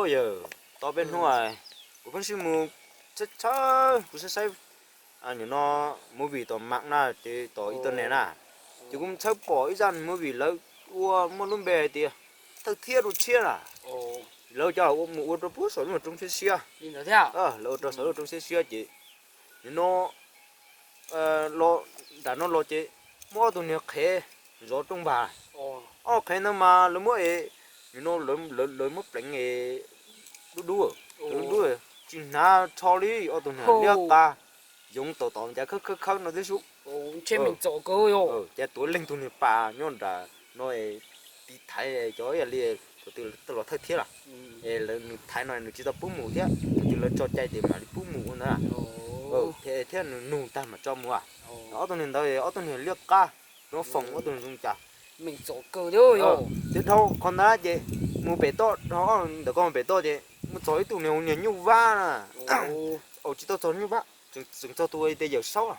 Yawg, tau peb hnub, kuv pheej sib mus tshawb tshawb, kuv saib saib, nim no movie tom mam na, ces tom internet na, ces kuv tshawb pom ib zaj movie lawv ua muaj lub npe hais tias thawj thiab dua tshiab na. Lawv coj mus ua rau puag saum lub rooj siab siab. Lawv ua rau saum lub rooj siab siab ces nim no los nram no los ces muaj ob tug niag qhev zov rooj vag. Ob qhev ntawd mas lawv muab es, nim no lawv muab pleev es dub dub, dub dub, tsis hnav tsho li, ob tug niag liab qa, yoov tom tom cas khawb khawb khawb no thiab sub. Cas tuav leej tug niag pas nyob nram no tiv thaiv cov ib yam li thaum twg los thawj thiab lawm, es lawv nws thaiv no nws tsis tau pub mus thiab, thaum twg lawv tso cai ces mam li pub mus ua ntawd. Thiab nws nug tag mam tso mus. Ob tug niag ntawd ob tug niag liab qab, nws foom ob tug niag zoo cas. Ces dhau qhov ntawd ces mus pem toj, dhau ntawm ko mus pem toj ces mus txog ib tug niag, niag nyuj vab na. Tsis tau txog nyuj vab, tseem txog tus tias Yawm Saub.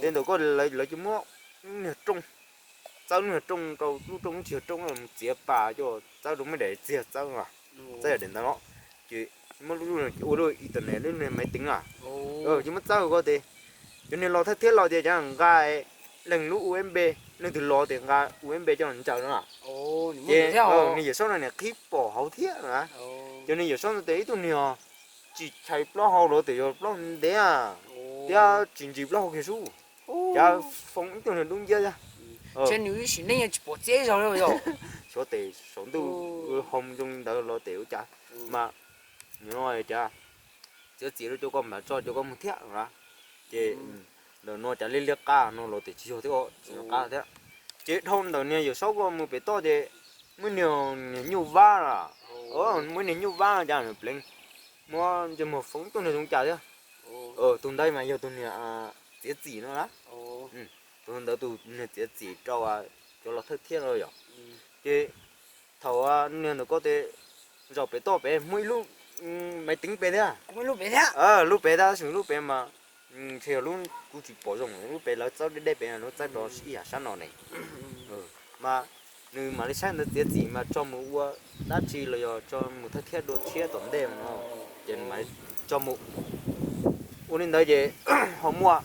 Ces ntawm ko lawv cia muab niag rooj, txawb lub niag rooj rau lub rooj, lub tsis yog rooj mus txiav pas coj txawb rau, muab daim txiag txawb, txawb yam daim ntawd los, ces muab ua lub internet lub niag maiv teev na. Ces muab txawb ko ces cov niag los thawj thiab los tias cov nqa leej lub U S B, leej twg los tias nqa U S B coj los ntsaws no. Ces niag Yawm Saub no niam qhib pom hauv thiab na. Ces niag Yawm Saub no tias ib tug niag tsis chais plaub hau los tias yog plaub ntev thiab tsis ntsis plaub hau kiag sub, cas foom ib tug niag dub nciab thiab. Xyov tes saum ntuj hoo zoo li ntawd los tes ua cas, mas nim no cas txiav txim rau cov ko mam tso cov ko mus thiab. Ces ntawm no cas liab liab qab no los tes tsis yog thiab, tsis yog qab thiab. Ces dhau ntawm niag Yawm Saub ko mus pem toj ces muaj niag, niag nyuj vab, muaj niag nyuj vab no cas pleev, muab ntsej muag foom ib tug niag zoo cas thiab. Tus ntawd mas yog tus niag txiav txim no na. Tus ntawd tus niag txiav txim rau cov los thawj thiab no yom. Ces thaum niag ntawm ko tes zaum pem toj pem muaj ib lub maiv teev pem thiab. Lub pem tab sis lub pem mas ntshe yog lub kuv tsis pom zoo, lub pem lawv txawb deb deb pem, lawv txawb rau ib yam sab no ne. Mas nws mam li saib ntawd txiav txim mas tso mus ua dab tsi los yog tso mus thawj thiab dua tshiab tom ntej no, ces nws mam li tso mus. Ua li ntawd ces ho muaj,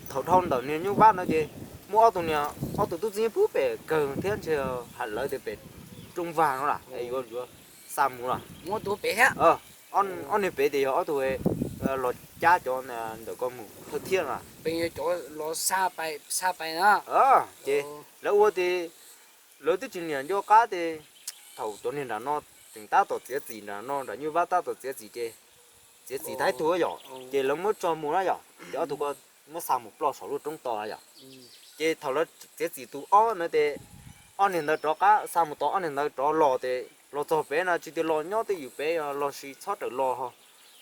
thaum dhau ntawm niag nyuj vab ntawd ces muaj ob tug niag, ob tug tub txib pub pem kawg thiab ntshe hais lawv tias pem rooj vag no las es yuav, yuav xa mus las. Ob niag pem ces yog ob tug los cab cov ntawm ko mus thawj thiab no. Ces lawv ua tias lawv twb tsis niam nco qab tias thaum cov niag nram no tseem tab tom txiav txim, nram no nram nyuj vab tab tom txiav txim ces txiav txim tag ib tug yom, ces lawv muab tso mus na yom, ces ob tug ko muab xa mus ploj saum lub roob to yom. Ces thaum lawv txiav txim tus ob ntawd ces ob niag ntawd rov qab xa mus tod, ob niag ntawd rov los ces los txog pem no tsis tias los nyob twj ywm pem los sis txhob rawm los,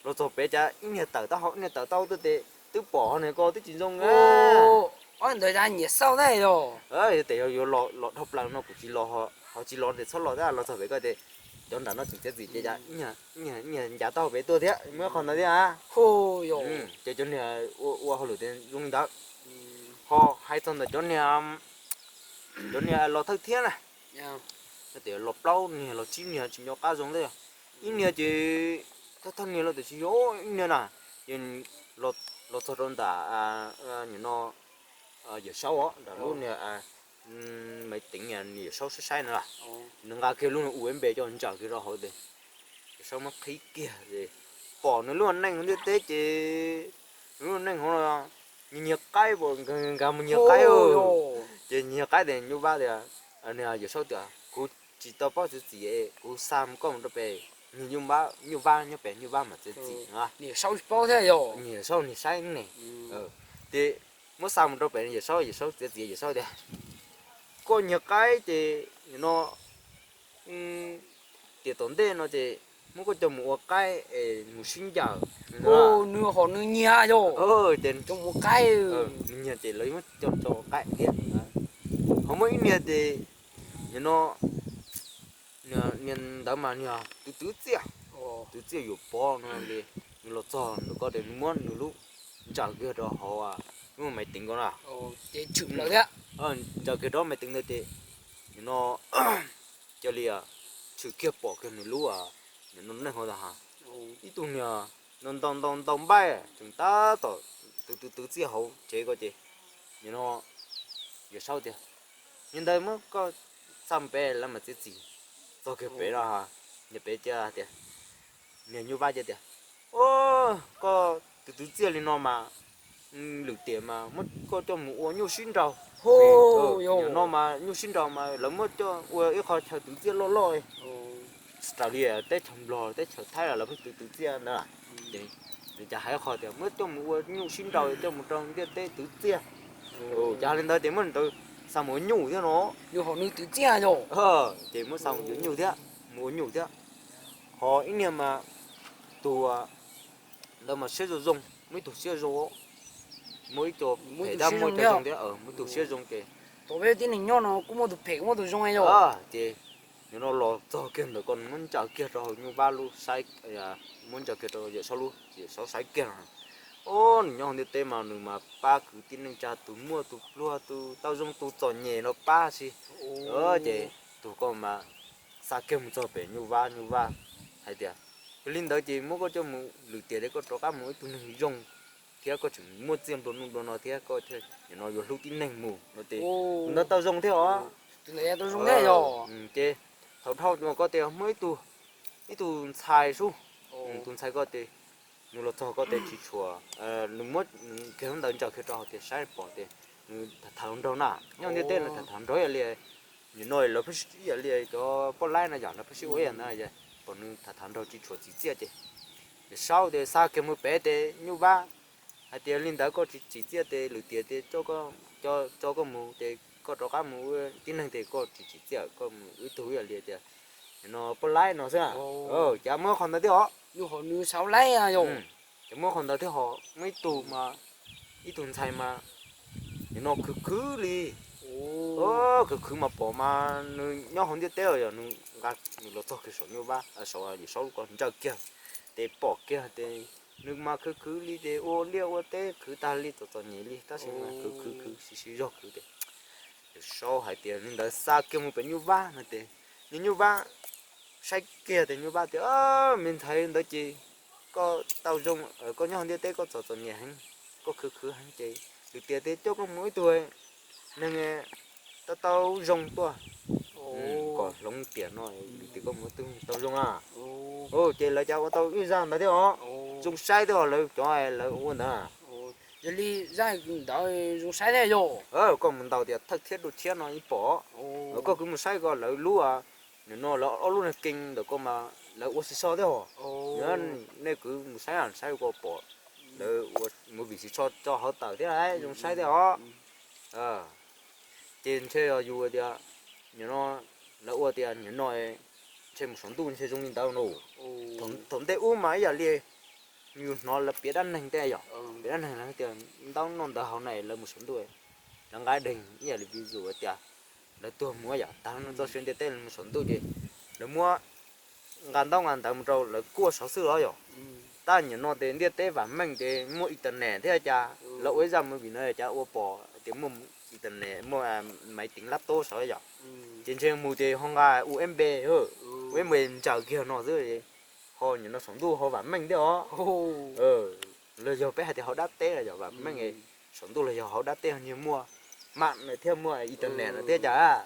los txog pem cas ib niag tawm taub hau ib niag tawm taub hau tuaj ces twb pom ho niag ko twb tsis zoo na. Ntawd nyiam xauj tab yog. Yog tias yog yuav los dhau plaws no kuv tsis los, ho tsis los ces txhob los tab, los txog pem ko ces cov nram no tseem txiav txim ces cas ib niag ncav taub hau pem tuaj thiab, muaj qhov ntawd thiab. Ces cov niag ua hauj lwm tias zoo li ntawd. Ho hais txog ntawm cov niag, cov niag los thawj thiab na, tias los plaub niag los tsib niag tsis nco qab zoo thiab. Ib niag ces thawj thawj niag los tiam sis yog ib niag na, ces los txog rau nram, nim no Yawm Saub os, nram lub niag maiv teev Yawm Saub saib saib no las, nws nqa kiag lub U S B coj ntsaws kiag rau hauv ces Yawm Saub muab qhib kiag ces pom nws lub neej ntiaj teb ces nws lub neej hauv no nyiag nyiag qaib, nkag mus nyiag qaib. Ces nyiag qaib ces nyuj vab tias, Yawm Saub tias kuv tsis tau paub txiav txim, kuv xa koj mus rau pem, niag nyuj vab nyob pem, nyuj vab mam txiav txim. Niag Yawm Saub tsis paub thiab, niag Yawm Saub niag saib ne. Ces muab xa mus rau pem Yawm Saub, Yawm Saub txiav txim, Yawm Saub tias koj nyiag qaib ces no tiam tom ntej no ces muab koj coj mus ua qaib es mus sib ncaws. Nws ho nws nyiag yog ces coj mus ua qaib, nws nyiag ces lawv muab coj mus ua qaib thiab. Ho muaj ib niag ces nim no niag ntawd mas niag twv twv txiaj, twv txiaj yuam pov no li, nws los txog ntawm ko ces nws muab nws lub ntsaws kiag rau hauv lub maiv teev ko na. Ntsaws kiag rau maiv teev ntawd ces nim no cia li tshwm kiag pom kiag nws lub, nws neej hauv tas ha, ib tug niag ntaus ntaus ntaus npaij tseem tab tom twv twv twv txiaj hauv tsev ko ces, nim no Yawm Saub tias, niag ntawd muab koj xa mus pem lawv mam txiav txim. Txog kiag pem no, niag pem cia tias, niag Nyuj Vaj cia tias, koj twv twv txiaj li no mas lwm tiam mas muab koj coj mus ua nyuj sib nraus. Nim no mas nyuj sib nraus mas lawv muab coj ua ib qho chaw twv txiaj loj loj raws li teb chaws Nplog teb chaws Thaib los lawv pheej twv twv txiaj ntawd. Ces nws cas hais qhov tias muab coj mus ua nyuj sib nraus coj mus rau ntiaj teb twv txiaj. Cas li ntawd ces muab ntawd xa mus ua nyuj thiab no. Ces muab xa mus ua nyuj thiab, mus ua nyuj thiab. Ho ib niag mas tus ntawd mas siab zoo zoo, muaj ib tug siab zoo, muaj ib co phem thiab muaj ib co zoo thiab, muaj ib tug siab zoo ces, tib neeg nyob no kuj muaj tus phem muaj tus zoo. Ces nim no los txog kiag ntawm ko nws muab ntsaws kiag rau hauv Nyuj Vaj lub saib, muab ntsaws kiag rau Yawm Saub lub, Yawm Saub saib kiag no, o, nws nyob hauv ntiaj teb mas nws mas pab kwv tij neej tsa tus muaj tus pluag tus tau zoo tus txom nyem no pab si. Ces tus ko mas xa kiag mus txog pem Nyuj Vaj, Nyuj Vaj hais tias, yog li ntawd ces muab koj coj mus, lwm tiam ces koj rov qab mus ib tug neeg zoo thiab koj tseem muaj txiaj nplua nuj nplua no thiab koj thiaj nim no yuav hlub tib neeg mus no ces tus ntawd tau zoo thiab os. Ces thaum dhau koj tias muaj ib tug, ib tug ntxhais sub, tus ntxhais koj ces nws los txog koj ces tsis tshua, nws muab kiag lub ntawd ntsaws kiag rau hauv tias saib pom tias nws tham tham nraug na, nyob ntiaj teb nws tham tham nraug ib yam li, nim no lawv pheej ib yam li cov poj laib no yom, lawv pheej sib ua ib yam ntawd, pom nws tham tham nraug tsis tshua txim txiaj ces Yawm Saub tias xa kiag mus pem ces Nyuj Vaj hais tias li ntawd koj tsis txim txiaj ces lwm tiam ces tso koj mus ces koj rov qab mus ua tib neeg ces koj tsis txim txiaj koj mus wb tug ib yam li tias nim no poj laib no xwb. Ces muab qhov ntawd thiab os. Ces muab qhov ntawd thiab ho muaj ib tug mas, ib tug ntxhais mas nim no khwv khwv li, khwv khwv mas pom mas nws nyob hauv ntiaj teb los yog nws nqa, nws los txog kiag saum Nyuj Vaj, saum Yawm Saub lub ko ntsaws kiag ces pom kiag ces nws mas khwv khwv li ces ua liaj ua teb khwv tag li txom txom nyem li tab sis mas khwv khwv khwv siv siv zog khwv ces Yawm Saub hais tias li ntawd xa kiag mus pem Nyuj Vaj no ces niag Nyuj Vaj saib kiag ces Nyuj Vaj tias, me ntxhais ntawd ces koj tau zoo, koj nyob hauv ntiaj teb koj txom txom nyem heev, koj khwv khwv heev ces lwm tiam ces coj koj mus ib tug neeg tau tau zoo tuaj kom hloov tiam no, lwm tiam koj mus ib tug tau zoo na. Ces lawv cas ua tau ib zaj ntawd thiab os, zoo saib thiab os, lawv cov lawv ua ntawd. Yog li zaj ntawd zoo saib thiab yog koj mus ntaus tias thawj thiab dua tshiab no ib pom, koj kwv mus saib ko lawv lub, nim no lawv ob lub niag keeb ntawm ko mas lawv ua sis so thiab os. Nej kwv mus saib saib ko pom lawv ua movie sis so tso hauv tawm thiab zoo saib thiab os. Ces ntshe yog yus tias nim no lawv ua tias nim no ntshe mus saum ntuj ntshe zoo li ntawd no. Thaum ntej ub mas ib yam li yus hnov lawv piav dab neeg tej yom, piav dab neeg lawv tias ntaub noj ntawv haus na lawv mus saum ntuj, lawv nqa deeg ib yam li vis zus tias lawv tuag mus yom, tag txoj sia ntiaj teb lawv mus saum ntuj ces lawv muab nqa ntaub nqa ntawv mus rau lawv kuaj saud xwb los yom. Tab nim no ces ntiaj teb vam meej ces muaj internet thiab cas lawv ua ib zaj movie no cas ua pom tias muaj internet muaj maiv teev laptop saud yom. Ces ntshe mus ces ho nqa U S B, U S B ntsaws kiag no xwb, ho nim no saum ntuj ho vam meej thiab os. Los yog peb hais tias hauv dab teb los yog vam meej, saum ntuj los yog hauv dab teb ho nyiag muaj mam thiab muaj internet no thiab cas.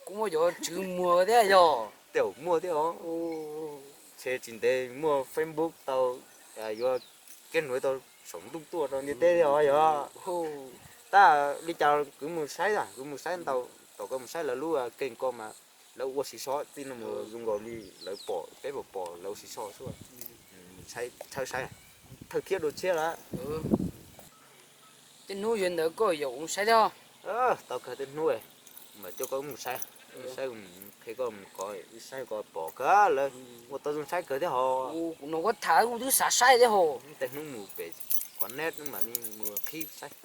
Kuj muaj cov tswv muag thiab yog. Tej zaum muaj thiab os. Ntshe tsis ntev muaj Facebook tau, yuav kev nuav tau saum ntuj tuaj rau ntiaj teb thiab os yog. Tab li cas kwv mus saib, kwv mus saib ntau, tom koj mus saib lawv lub keeg ko mas lawv ua sis so txij no mus zoo nkaus li lawv pom, peb pom pom lawv ua sis so xwb. Tshawb saib, thawj thiab dua tshiab lawm. Tej hnub yuav ntawd koj yuav mus saib thiab. Tau kawg tej hnub mam coj koj mus saib, saib, qhia koj mus kov, wb saib koj pom kawg lawv ua tau zoo saib kawg thiab hos. Kuv no koj tham kuv twb xav saib thiab hos. Tej hnub mus pem qhov neb mam li mus qhib saib.